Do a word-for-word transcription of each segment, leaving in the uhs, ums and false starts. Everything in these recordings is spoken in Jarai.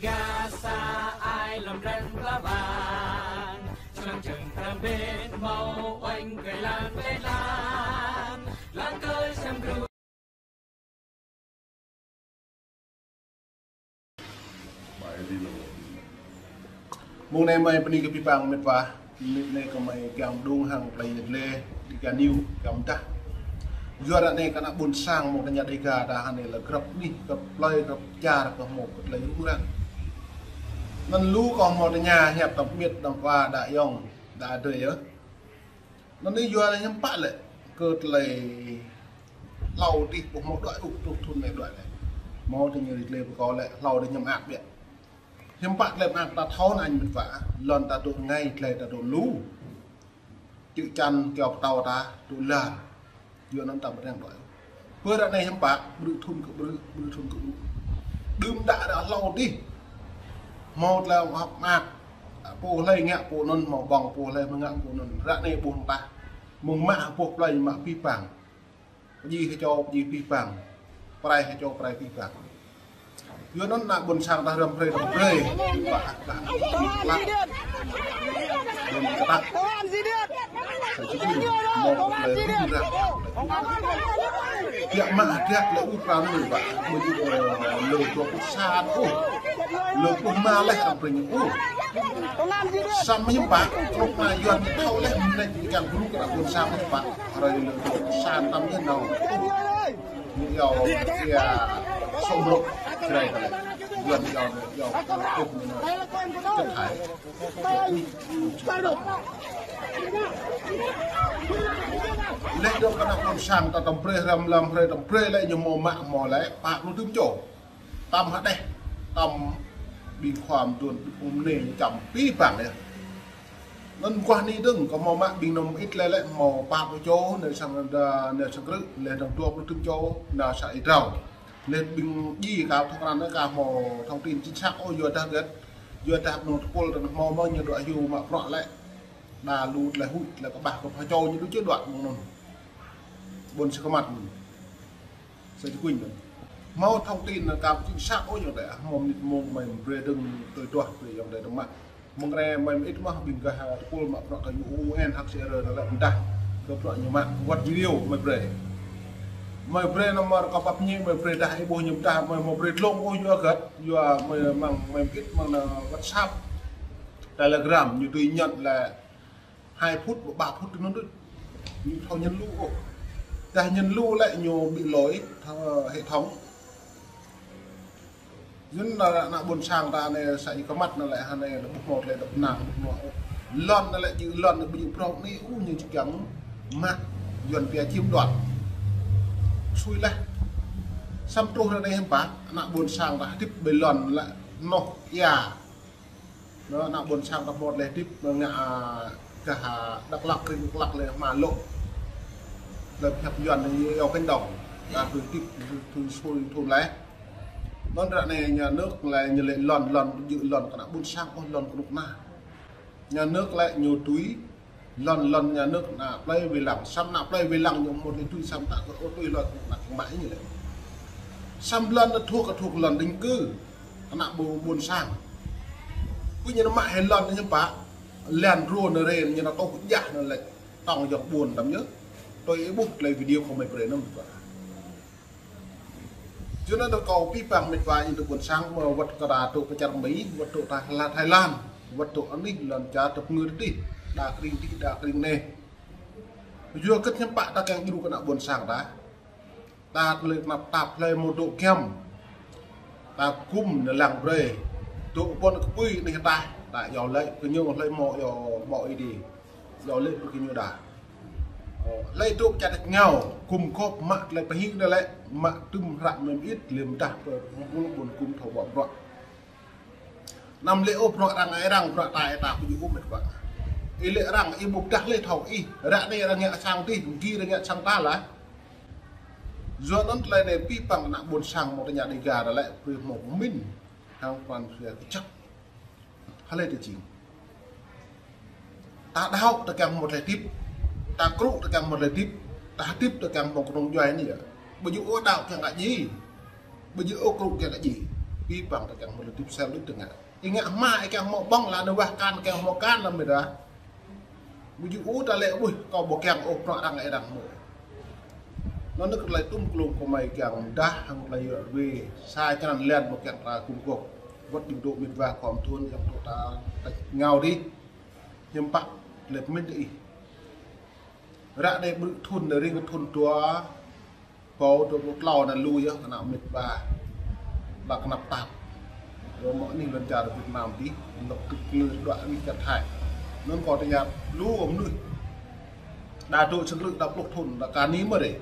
Gasa ai lŏm ren pla bang, čơlăng čơng tram bên mâo oanh kơi lan kơi lan, lăng kơi sem gru. Mông anai mơi bơni kơ abih bang met wa, mông anai kơ mơi kiăng dŏng hăng plei Yat Lê, Dega News, kiăng dah. Yua ră anai kơ ană ƀôn sang mơ̆ng tơña Dega dah anai lĕ grăp anih, grăp plei, grăp čar, grăp mông, grăp plei rŭng răng. Anŭn lu kơ mơ̆ng tơña hiăp tơm miet, tơm wa, đa yŏng, đa adơi yơh. Anŭn anai yua lĕ hiư̆m pă lĕ kơ tơlơi hlâo adih ƀu hmâo đuaĭ ôh, truh thŭn anai đuaĭ lĕ. Hmâo tơña Yat Lê pơkŏ lĕ hlâo adih hiư̆m ăt biă. Hiư̆m pă tơlơi mơak ta thâo anŭn met wa, lŏn ta dŏ rơngai, tơlơi ta dŏ lu. Čư̆ čan kiao pơtâo ta dŏ lar. Yua anŭn ta ƀu răng đuaĭ. Pơ ră anai hiư̆m pă, brư̆ thŭn kơ brư̆, brư̆ thŭn kơ brư̆. Đưm đă ră hlâo adih. Hmâo tơlơi mơak, pô hlơi ngă pô anŭn, hmâo ƀơ̆ng pô hlơi mă ngă pô anŭn. Ră anai ƀuh tah. Mơ̆ng mă boh plei mă abih bang. Pơjing hơčâo pơjing abih bang. Prai hơčâo prai abih bang. Yua anŭn ană ƀôn sang ta răm hrơi răm hrơi. Ƀă hăk ƀă hăk. Ƀôn kơtăk. Sa čô pun mơ̆ng kơ plei rŭng răng. Biă mă hơdră lĕ ur pran anŭn ƀă. Ƀu djơ̆, ơ, lơ dua pluh sa ôh. Lơ pluh ma leh răm hrơi ñu ôh. Samơ̆ hiư̆m pă, truh anai Yuan thâo leh mơ̆ng anai kiăng gru kơ ană ƀôn sang hiư̆m pă. Hrơi lơ dua pluh sa tăm ñu nao. Ñu iâu, iâu, sôm rôk, Jrai ta lĕ. Yuan iâu, iâu, iâu, chất thải. Leh dŏ kơ ană ƀôn sang ta tăm brơi răm lăm hrơi tăm brơi lĕ ñu hmâo mă hmâo lĕ, pă pluh tơm čô. Tăm hơđeh, tăm ƀing khua mơduôn ƀing ƀu mơnê ñu čăm abih bang yơh. Anŭn mơguah anai dơ̆ng, kơ hmâo mă ƀing nŏm ĭt lĕ lĕ hmâo pă pluh čô, nao sang, nao sang krư̆, leh dơ̆ng dua pluh tơm čô, nao sang Ê Drao. Leh ƀing djai kơ thŏk răn kơ hmâo thông tin chính xác ôh, yua dah gĕt, yua dah anŭn tơpul tơnah hmâo mơ̆ ñu đuaĭ hyu mă bruă lĕ. Đa lu tơlơi huĭ, tơlơi kơƀah kơ pha čô ñu đu čơ đuaĭ mơ̆ng anŭn. Ƀôn sang kơ măt anŭn. Sa čô kuñ anŭn. Hmâo thông tin anŭn kơ chính xác ôh yŏng tĕ, hmâo mơnit mông mơi brơi dơ̆ng tui tuah brơi yŏng tĕ dơ̆ng mă. Mơ̆ng ră mơi mơit mơ̆ ƀing gah tơpul mă bruă kơ U N H C R anŭn lĕ mơdah kơ bruă ñu mă wơ̆t video mơi brơi. Mơi brơi anŭn mơ̆ kơ pap ñi mơi brơi dah ih ƀuh ñu mơdah mơi hmâo brơi dlông ôh yua gĕt, yua mơi mơ̆ng mơi mơit mơ̆ng anŭn WhatsApp, Telegram ñu tui ñăn lĕ hai phút, ba phút tui anŭn đôč. Ñu thâo ñăn lu ôh. Dah ñăn lu lĕ ñu bị lỗi, thơ, hệ thống. Yua anŭn ană ƀôn sang ta anai sa ih kơ măt anŭn lĕ hơnai lĕ ƀu hmâo tơlơi dŏ pơnang ƀu hmâo ôh. Lŏn anŭn lĕ djơ̆ lŏn anŭn ƀu djơ̆ prŏng anai ôh ñu či kiăng mă Yuan pia chiếm đoạt. Sui leh. Samơ̆ truh ră anai hiư̆m pă, ană ƀôn sang ta hơdip ƀơi lŏn lĕ noh ia. Anŭn ană ƀôn sang ta hmâo tơlơi hơdip, anŭn ngă, a, gah, a, Dak Lak, krĭng Dak Lak lĕ hmua lŏ. Lĕ pơhiăp Yuan anai iâu cánh đồng. Gah tui hơdip, tui sui, tui leh. Anŭn ră anai nhà nước lĕ ñu lĕ lŏn, lŏn, djơ̆ lŏn kơ ană ƀôn sang, ôh lŏn kơnuk kơna. Nhà nước lĕ ñu tui lŏn, lŏn nhà nước ană plei Wei Lăng. Samơ̆ ană plei Wei Lăng ñu hmâo tơlơi tui samơ̆ ta kơ ôh tui lŏn kơnuk kơna mă ñu lĕ. Samơ̆ lŏn anŭn thuộc, thuộc lŏn định cư. Ană ƀôn, ƀôn sang. Pơ ñu nao mă hĭ lŏn anŭn hiư̆m pă. Lŏn rô anŭn ren ñu nao tŏ pơjah anŭn lĕ tŏng yŏng ƀôn tăm yơh. Tui ih ƀuh tơlơi video kơ mơi brơi anŭn mơ̆. Yua anŭn rơkâo abih bang met wa ih tơ ƀôn sang mơ̆ wơ̆t kơ ta dŏ pơ čar Mi, wơ̆t dŏ ta la Thái Lan, wơ̆t dŏ anih lŏn čar tơpơngư adih, đa krĭng adih, đa krĭng anai. Yua hơget hiư̆m pă ta kiăng djru kơ ană ƀôn sang ta. Ta tơlơi tơnap tap hlơi hmâo dŏ giăm. Ta gum anŭn lăng brơi. Dŏ ƀôn kơpui anih ataih. Ta iâu lĕ kơ ñu hlơi hmâo iâu ƀô̆ ih đĭ. Iâu lĕ kơ ñu đa. Ơ, hlơi dŏ čar tač rơngiao. Gum gŏp mă tơlơi pơhing anŭn lĕ. Mă tŭm hră mơ̆n ih lĕ mơdah pơkumpul ƀôn gum thâo ƀô̆ bruă. Anăm lĕ ôh bruă arăng ai arăng, bruă ta ai ta ƀu djơ̆ ôh met wa. Ih lĕ arăng, ih ƀu pơdah lĕ thâo ih. Ră anai arăng ngă sang adih, mơ̆ng gih arăng ngă sang ta lah. Yua anŭn tơlơi anai abih bang ană ƀôn sang hmâo tơña Dega ta lĕ, brơi hmâo pơmĭn. Hăng pran sua kơčăp. Hlơi ta jing. Ta đaŏ ta kiăng hmâo tơlơi hơdip. Ta krŭ ta kiăng hmâo tơlơi hơdip. Ta hơdip ta kiăng hmâo kơnung djuai anai yơh. Ƀu djơ̆ ôh đaŏ kiăng kơ djai. Ƀu djơ̆ ôh krŭ kiăng kơ djai. Abih bang ta kiăng mơ̆ lĕ tip sel đuč tơngă. Ih ngă hmua ih kiăng hmâo ƀơ̆ng, laĭ anŭn wah kan kiăng hmâo kan lăm mơ̆ dah. Ƀu djơ̆ ôh ta lĕ ƀuh kâo ƀu kiăng ôh prăk arăng ih arăng hmâo. Anŭn nơ̆ kơ tơlơi tum klung kơ mơi kiăng dah hăng tơlơi yua rơwe. Sa črăn lĕ mơ̆ kiăng ta kum kŏk. Wơ̆t ƀing dŏ mĕt wa khua mơtuôn yang dŏ ta, ta ngao dih. Hiư̆m pă lĕ pơmĭn tơ ih. Ră anai ƀrư̆ thŭn, anai rĭm thŭn dua, pô dua pluh klâo anai lu yơh kơnă mĕt wa. Ba kơnăp tap. Yua mơ̆ anih lŏn čar Việt Nam dih, lŏk tŭk kơnư đuaĭ anih čar Thái. Anŭn kâo tơña lu mơnuih. Đa dŏ sơnglư̆ đa pluh thŭn, đa kơ anai mơ̆ rĕ.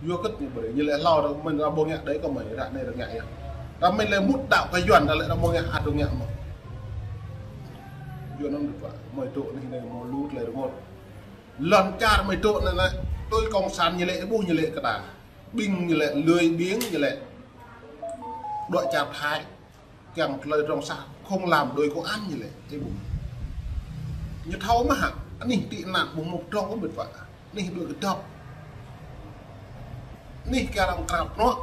Yua kơ ñu ƀu rĕ, ñu lĕ hlâo đa mơ̆n đa ƀu ngă đơi kơ mơi, ră anai đa ngă yơh. Đa mơ̆n lĕ mŭt đaŏ kơ Yuan đa lĕ đa ƀu ngă, ăt đa ngă mơ̆. Yua anŭn đa pă, mơi dŏ anih anai mơ̆ lu tơlơi rơngot. Lŏn čar mơi dŏ anai anai, tui cộng sản ñu lĕ ƀuh ñu lĕ kơ ta. Ƀing ñu lĕ lười biếng ñu lĕ. Đuaĭ čar Thái, kiăng tơlơi trong sah không làm đuaĭ công an ñu lĕ. Ih ƀuh. Ñu thâo mơ̆ hă, anih tị nạn ƀu hmâo trong ôh mĕt wa. Anih đuaĭ kơdŏp. Anih kiăng arăng krăp anŏ.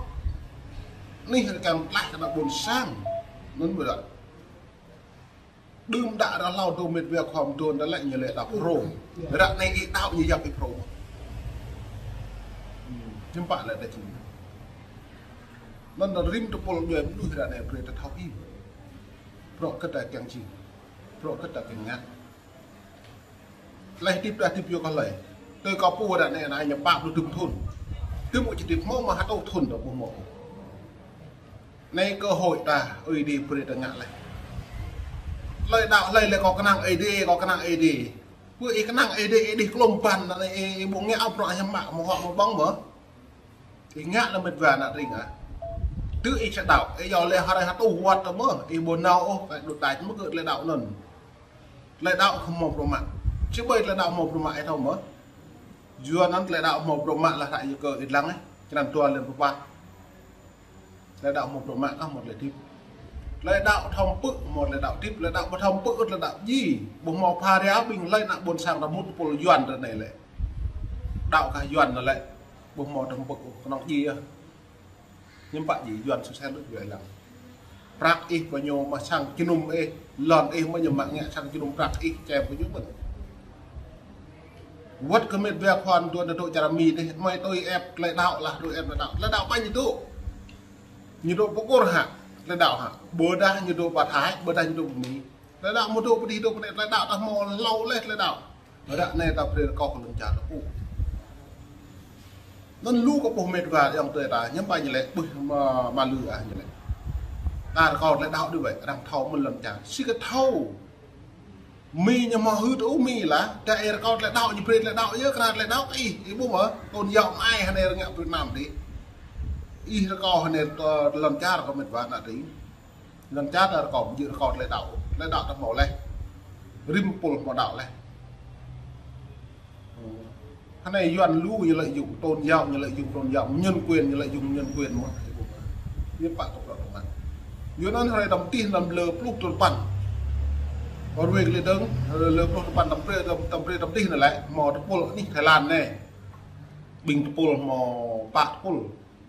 Anih kiăng tlaih kơ ană ƀôn sang. Anŭn ƀu djơ̆. Đưm đă ră hlâo dŏ mĕt wa khua mơtuôn đa lĕ ñu lĕ đa pro. Ră anai ih đaŏ ñu yap ih pro. Hiư̆m pă lĕ đa čing. Anŭn đa rĭm tơpul djuai mơnuih ră anai brơi ta thâo hĭ. Prŏ kơ ta kiăng čing. Prŏ kơ ta kiăng ngă. Tơlơi hơdip ta hơdip yua kơ hlơi. Tui kâo pô ră anai anai ñu pă pluh dŭm thŭn. Tơ̆m ƀu či hơdip hmâo mă hơtŏ thŭn ta ƀu hmâo. Anai cơ hội ta, Ơi Adai brơi ta ngă laih. Tơlơi đaŏ hlơi lĕ kâo kơnang Ơi Adai, kâo kơnang Ơi Adai. Pơ ih kơnang Ơi Adai, ih đih klŏm ƀăn, anai ih, ih ƀu ngă ôh prăk hiam mă, mơ̆ hŏk mơ̆ ƀơ̆ng mơ̆. Ih ngă lăm mĕt wa ană tring ah. Tơ ih či đaŏ, ih yua lĕ hrơi hơtŏ wơ̆t ta mơ̆, ih ƀu nao ôh, kơ đut đač mơ̆ kơ tơlơi đaŏ anŭn. Tơlơi đaŏ kơ hmâo bruă mă. Či ƀai tơlơi đaŏ hmâo bruă mă ih thâo mơ̆. Yua anŭn tơlơi đaŏ hmâo bruă mă lah hră Yakơ ih lăng eh. Črăn dua lĕ pơpă. Tơlơi đaŏ hmâo bruă mă kah hmâo tơlơi hơdip. Tơlơi đaŏ thâo pơ̆k hmâo tơlơi đaŏ hơdip, tơlơi đaŏ ƀu thâo pơ̆k tơlơi đaŏ djai. Ƀu hmâo pha ria ƀing hlơi ană ƀôn sang ta mŭt tơpul Yuan ră anai lĕ. Đaŏ kah Yuan anai lĕ. Ƀu hmâo thâo pơ̆k kơnơ̆ng djai yơh. Hiư̆m pă djai Yuan sui sel đuč yua ih lăng. Prăk ih kơ ñu mă sang jơnum ih, lŏn ih mă ñu mă ngă sang jơnum prăk ih čem kơ ñu mơ̆n. Wơ̆t kơ mĕt wa khua mơtuôn dŏ čar Mi dih, mơi tui ĕp tơlơi đaŏ lah, tui ĕp tơlơi đaŏ. Tơlơi đaŏ ƀañ ñu dŏ. Ñu dŏ pơkŭr hă, tơlơi đaŏ hă. Ƀôdah ñu dŏ pơ Thái, ƀôdah ñu dŏ pơ Mi. Tơlơi đaŏ mơ̆ dŏ pơ dih dŏ pơ anai, tơlơi đaŏ ta hmâo hlâo laih tơlơi đaŏ. Ră anai ta brơi rơkâo kơ lŏn čar ta pô. Anŭn lu kơ ƀuh mĕt wa ayŏng adơi ta, hiư̆m pă ñu lĕ, ƀuh mă, mă lư ah ñu lĕ. Ta rơkâo tơlơi đaŏ dih wơ̆t, arăng thâo mơ̆n lŏn čar. Sĭt kơ thâo. Mi ñu mă hưt ôh Mi lah, ta ih rơkâo tơlơi đaŏ, ñu brơi tơlơi đaŏ yơh, kơnang tơlơi đaŏ kơ ih, ih ƀuh mơ̆, tôn giáo mơai hơnai rơngă Việt Nam dih. Ih rơkâo hơnai tơ lŏn čar kơ mĕt wa ană tring. Lŏn čar ta rơkâo, ƀu djơ̆ rơkâo tơlơi đaŏ, tơlơi đaŏ ta hmâo laih. Rĭm tơpul hmâo đaŏ laih. Hơnai Yuan lu ñu lợi dụng tôn giáo, ñu lợi dụng tôn giáo, nhân quyền, ñu lợi dụng nhân quyền mơ̆n. Ñu pă tŏk lŏ tơmăn. Yua anŭn hrơi tăm tih lăm lơ pluh tơpăn. Kơ ruai kơ lĕ dơ̆ng, lơ pluh tơpăn tăm brơi, tăm, tăm brơi tăm tih anai lĕ, hmâo tơpul anih Thái Lan anai. Ƀing tơpul hmâo pă tơpul.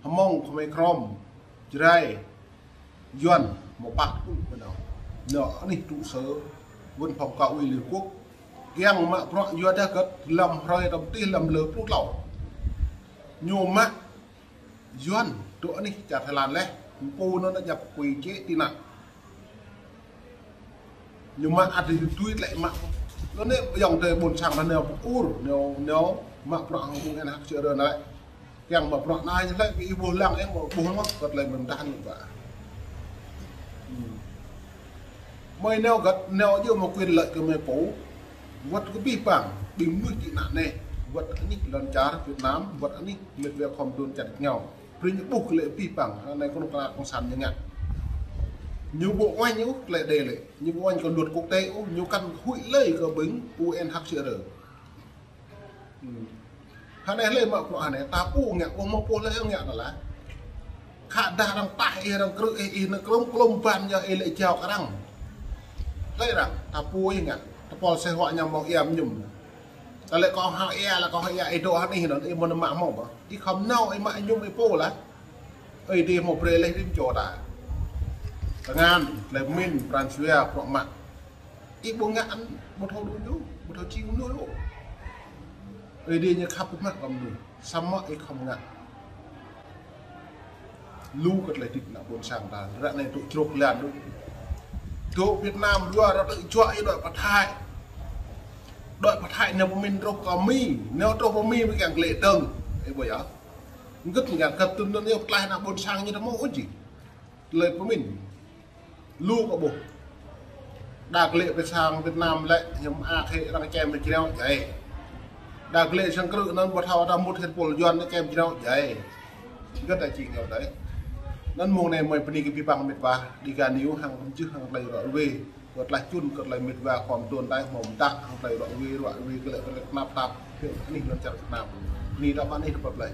Hmông, Khmer Krom, Jrai, Yuan, hmâo pă tơpul ƀơi anŭn. Anŭn anih trụ sở Văn phòng Cao ủy Liên Hợp Quốc. Kiăng mă bruă yua dah kơ lăm hrơi tăm tih lăm lơ pluh klâo. Ñu mă Yuan dŏ anih čar Thái Lan laih. Pô anŭn ană djăp quy chế tị nạn. Ñu mă ăt tui tơlơi mă. Anŭn anai ayŏng adơi ƀôn sang ta nao pơkŭr, nao, nao mă bruă hăng ƀing U N H C R anai. Kiăng mă bruă anai ñu laĭ kơ ih ƀuh lăng ih mă ƀuh mơ̆ kơ tơlơi mơ̆n dah ñu ƀă. Mơi nao găt, nao djơ̆ mă quyền lợi kơ mơi pô. Wơ̆t kơ abih bang, ƀing mơnuih tị nạn anai. Wơ̆t anih lŏn čar Việt Nam, wơ̆t anih mĕt wa khua mơtuôn čar ngao. Brơi ñu ƀuh kơ lĕ abih bang, anai kơnuk kơna cộng sản ñu ngă. Ñu ƀu uañ ôh tơlơi đe lĕ, ñu ƀu uañ kơ luật quốc tế ôh, ñu kăn huĭ lơi kơ ƀing U N H C R. Hơnai hlơi mă bruă hơnai, ta pô ngă, ƀu hmâo pô hlơi ngă tơlơi. Khă dah arăng tah ih, arăng krư̆ ih, ih nao krŭm klŏm ƀăn yơh ih lĕ jao kơ arăng. Hlơi arăng, ta pô ih ngă, tơpul sĕh huă ñu mơ̆ng ia mơñum. Tơlơi kâo hăng ia lah kâo hăng ia ih dŏ hăng ih anŭn, ih mơ̆n mă hmâo ƀă. Ih khŏm nao ih mă mơñum ih pô lah. Ơi Adai hmâo brơi laih rĭm čô ta. Tơngan, tơlơi pơmĭn, pran jua, prŏng mă. Ih ƀu ngă, ƀu thâo đuaĭ ôh, ƀu thâo či mơnuih ôh. Ơi Adai ñu khăp mă kơ mơnuih, samơ̆ ih khŏm ngă. Lu kơ tơlơi dĭt ană ƀôn sang ta, ră anai tŭ čruk lan đôč. Tŭ Việt Nam dua ră tŭ čuă ih đuaĭ pơ Thái. Đuaĭ pơ Thái nao pơmĭn truh kơ Mi, nao truh pơ Mi mơ̆ kiăng glĕ dơ̆ng. Ih ƀuh yơh. Ngơ̆t ngă kơ tŭ anŭn yơh pơtlaih ană ƀôn sang ñu tơ mơ̆ ôh či. Tơlơi pơmĭn. Lu kơ ƀuh. Đa glĕ pơ sang Việt Nam lĕ, hiam ak hĕ arăng čem pơ jrao jai. Đa glĕ sang krư̆ anŭn ƀu thâo ta mŭt hĕt pôl Yuan ta čem jrao jai. Gơ̆t ta či ngă tơi. Anŭn mông anai mơi bơni kơ abih bang mĕt wa, Dega News hăng kơmjưh hăng tơlơi ră ruai. Kơ tơlơi čun, kơ tơlơi mĕt wa khŏm tơl tai hmâo mơtă hăng tơlơi ră ruai, ră ruai kơ lĕ kơ lĕ tơnap tap. Hiư̆m anih lŏn čar Việt Nam. Anih ta ƀă anih ta pơplai.